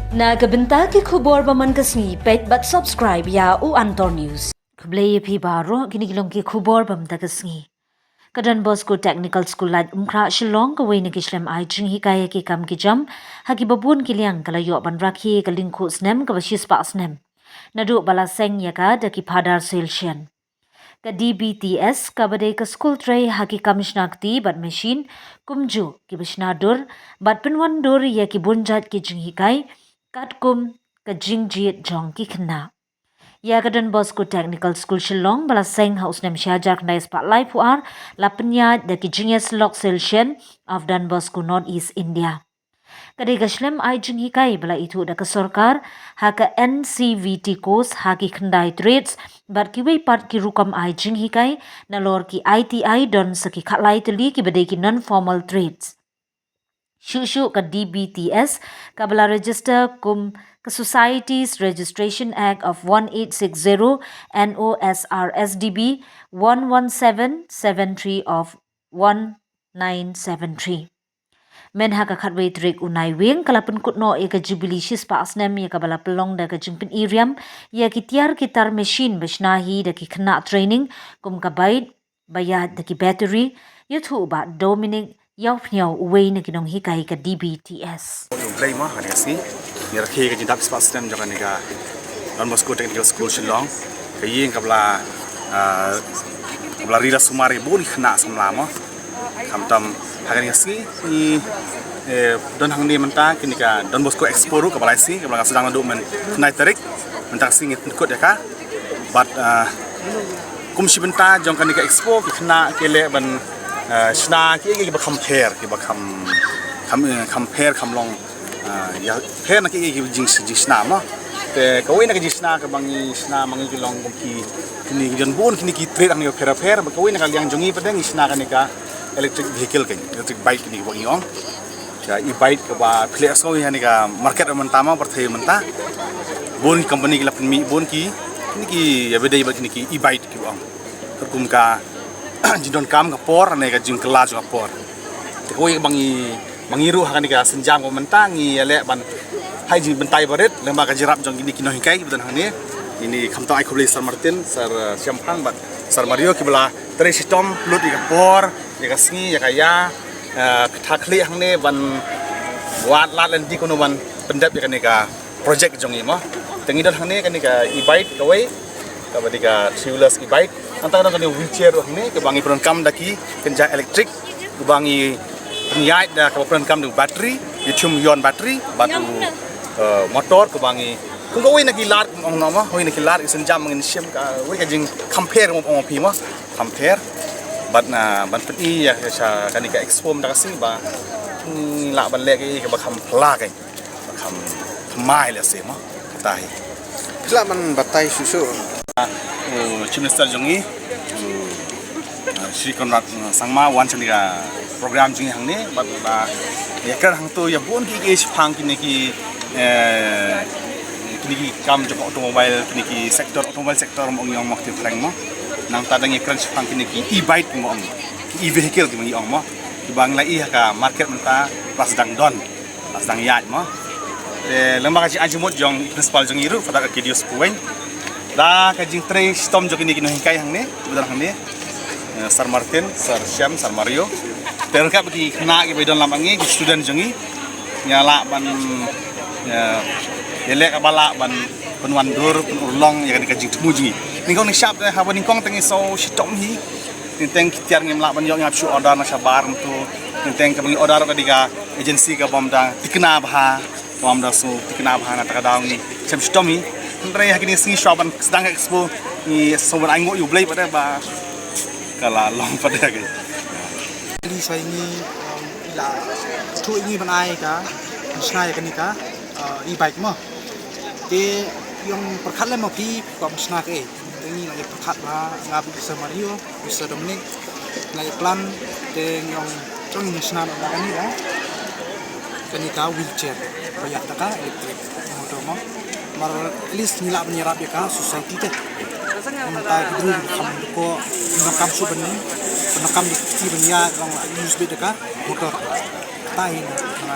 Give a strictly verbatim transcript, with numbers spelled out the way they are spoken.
Na ka bynta ki khubor ba man ka sngi, peit bad subscribe ïa u Antor News. Khublei ïa phi baroh, kine ki long ki khubor ba mynta ka sngi. Ka Don Bosco Technical School Laitumkhrah Shillong, kawei na ki shlem ai jinghikai ha ki kam ki jam ha kiba bun ki liang, ka la ïoh ban rakhe ïa ka lyngkhuh snem kaba shispah snem, naduh ba la seng ïa ka da ki phadar soil science. Ka D B T S, kaba dei ka skul trei ha ki kam shna kti bad machine, kumjuh kiba shna dur bad pynwan dur ïa ki bun jait ki jinghikai, katkum ka jingjied jong ki khynnah. Ïa ka Don Bosco Technical School Shillong ba la seng ha u snem shi hajar khyndai spah laiphew ar, la pynïaid da ki Jingïasyllok Soil Science of Don Bosco, North East India. Ka dei ka shlem ai jinghikai ba la ithuh da ka sorkar ha ka N C V T course ha ki khyndai trades bad kiwei pat ki rukom ai jinghikai, nalor ki I T I don sa ki khatlai tylli kiba dei ki non-formal trades. Shuh shuh ka D B T S, kaba la register kum ka Societies Registration Act of one eight six zero, N O S R S D B one one seven seven three of one nine seven three. Myn ha ka khatwei tarik u Naiwieng, ka la pynkut noh ïa ka Jubilee shispah snem, ïa kaba la pynlong da ka jingpyni riam ïa ki tiar ki tar machine ba shna hi da ki khynnah training, kum ka bike, ba ïaid da ki battery, ïathuh u Bah Dominic Ïawphniaw, uwei na ki nonghikai ka D B T S. Ïa u Blei mo, ha kane ka sngi ngi rakhe ïa ka jingdap shispah snem jong kane ka Don Bosco Technical School Shillong, ka ïing kaba la, ah, kaba la ri la sumar ïa bun ki khynnah samla mo. Khamtam ha kane ka sngi ngi, eh, don hangne mynta kane ka Don Bosco Expo ruh, kaba lai sngi, kaba la sdang naduh myn khyndai tarik, mynta ka sngi ngi pynkut ïa ka. Bad, ah, kum shi bynta jong kane ka expo, ki khynnah ki leh ban, ah, shna kiei kiei kiba kham pher, kiba kham, kham, eh, kham pher, kham long, ah, ïa pher na kiei kiei kiba jing, jingshna mo. Te kawei na ka jingshna kaba ngi shna ma ngi ki long kum ki, kine ki don bun kine ki trade hangne bapher bapher, bad kawei na ka liang jong ngi pat de ngi shna kane ka electric vehicle, ka electric bike kine kiba ngi ong. Ka e-bike kaba phi leh sngew ïa kane ka market mynta mo, pyrthei mynta. Bun ki company ki la pynmih bun ki, kine ki, ïa ba dei bad kine ki e-bike kiba ong. Katkum ka jingdonkam ka por ne ka jingkylla jong ka por. Te kawei ba ngi, ba ngi ruh ha kane ka sienjam kaba mynta ngi ïaleh ban ha ka jingbynta ba rit lyngba ka jingïarap jong kine ki nonghikai kiba don hangne. Ngi khamtam ai khublei Sir Martin, Sir, eh, Shemphang bad Sir Mario kiba la trei shitom pynlut ïa ka por, ïa ka sngi, ïa ka ïa, eh, ka thakli hangne ban wad lad lynti kumno ban pyndep ïa kane ka project jong ngi mo. Te ngi don hangne kane ka e-bike kawei, kaba dei ka three wheelers e-bike. Nangta don kane wheelchair ruh hangne kaba ngi pyndonkam da ki kynja electric, kaba ngi pynïaid da kaba pyndonkam da battery, lithium ion battery, bad u, eh, motor kaba ngi, kum kawei na ki lad ong no mo, kawei na ki lad ki sienjam ngin shim kawei ka jingkham pher mo ong phi mo, kham pher. Bad na ban pyni ïa ka sha kane ka expo mynta ka sngi ba ngi lah ban leh kaei kaba kham phylla, kaei ba kham thymmai lehse mo. Kata hi. Phi lah ban batai shuh shuh. Ah, u Chief Minister jong ngi, u, ah, Shri Conrad, ah, Sangma wan sha kane ka program jong ngi hangne, bad ba ïakren hangto ïa bun kiei kiei shaphang kine ki, eh, kine ki kam jong automobile, kine ki sector, automobile sector mo ngi ong mo, kti phreng mo. Nangta dang ïakren shaphang kine ki e-bike mo ong, ki e-vehicle kiba ngi ong mo, kiba ngi la ïohi ha ka market mynta ba sdang don, ba sdang ïaid mo. Te lyngba ka jingmut jong i principal jong ngi ruh, Father Arcadius Pyrshah, da ka jingtrei shitom jong kine ki nonghikai hangne, ba don hangne, eh, Sir Martin, Sir Shem, Sir Mario. Te ryngkat bad ki khynnah kiba don lang bad ngi, ki student jong ngi, ngi lah ban, eh, ïaleh kaba lah ban pynwandur, pynurlong ïa kane ka jingthmu jong ngi. Nyngkong nyngshap te haba nyngkong te ngi sngew shitom hi. Teng teng ki tiar ngim lah ban ïoh, ngi hap shu order na shabar mynta. Teng teng kaba ngi order ka dei ka agency kabym da thikna bha, kabym da sngew thikna bha, nangta ka daw ngi shem shitom hi. Hynrei ha kine ki sngi shuwa ban sdang ka expo ngi sngew ban ainguh ïa U Blei pat de ba ka la long pat de ka. Kali sa ïa ngi, um, i la ïathuh ïa ngi ban ai ka, ban shna ïa kane ka, uh, e-bike mo. Te ngi ong pyrkhat lem ma phi, phi kwah ban shna kaei. Te ngi la ïa pyrkhat bha, nga bad u Sir Mario, u Sir Dominic, la ïa plan, te ngi ong jong ngi shna na kane ka, kane ka wheelchair, ba ïaid da ka electric motor mo. Namar at least ngi lah ban ïarap ïa ka society te. Mynta ki briew ki kham dei ko, ki donkam shuh ban, ki donkam da ki kti ban ïaid, ban use beit da ka motor. Kata hi na, na.